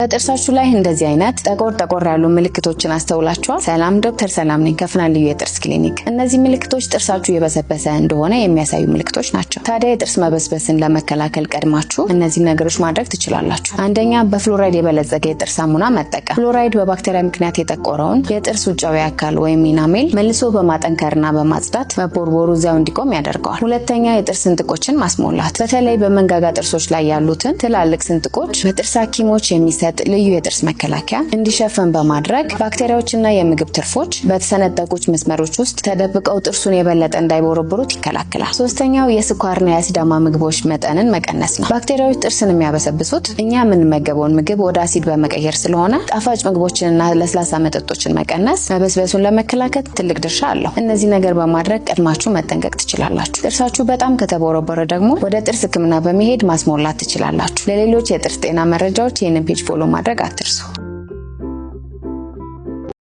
በጥርሳችሁ ላይ እንደዚህ አይነት ጠቆር ጠቆር ያሉ ምልክቶችን አስተውላችኋል? ሰላም፣ ዶክተር ሰላም ነኝ ከፍና ልዩ የጥርስ ክሊኒክ። እነዚህ ምልክቶች ጥርሳችሁ የበሰበሰ እንደሆነ የሚያሳዩ ምልክቶች ናቸው። ታዲያ የጥርስ መበስበስን ለመከላከል ቀድማችሁ እነዚህ ነገሮች ማድረግ ትችላላችሁ። አንደኛ፣ በፍሎራይድ የበለጸገ የጥርስ ሳሙና መጠቀም። ፍሎራይድ በባክቴሪያ ምክንያት የጠቆረውን የጥርስ ውጫዊ አካል ወይም enamel መልሶ በማጠንከርና በማጽዳት መቦርቦሩ እዚያው እንዲቆም ያደርገዋል። ሁለተኛ፣ የጥርስ ስንጥቆችን ማስሞላት። በተለይ በመንጋጋ ጥርሶች ላይ ያሉትን ትላልቅ ስንጥቆች በጥርስ ሐኪሞች የሚሰጥ ልዩ የጥርስ መከላከያ እንዲሸፈን በማድረግ ባክቴሪያዎችና የምግብ ትርፎች በተሰነጠቁት መስመሮች ውስጥ ተደብቀው ጥርሱን የበለጠ እንዳይቦረብሩት ይከላከላል። ሶስተኛው የስኳርና የአሲዳማ ምግቦች መጠንን መቀነስ ነው። ባክቴሪያዎች ጥርስን የሚያበሰብሱት እኛ የምንመገበውን ምግብ ወደ አሲድ በመቀየር ስለሆነ ጣፋጭ ምግቦችንና ለስላሳ መጠጦችን መቀነስ መበስበሱን ለመከላከል ትልቅ ድርሻ አለው። እነዚህ ነገር በማድረግ ቀድማችሁ መጠንቀቅ ትችላላችሁ። ጥርሳችሁ በጣም ከተቦረቦረ ደግሞ ወደ ጥርስ ሕክምና በመሄድ ማስሞላት ትችላላችሁ። ለሌሎች የጥርስ ጤና መረጃዎች ይህንን page follow ማድረግ አትርሱ።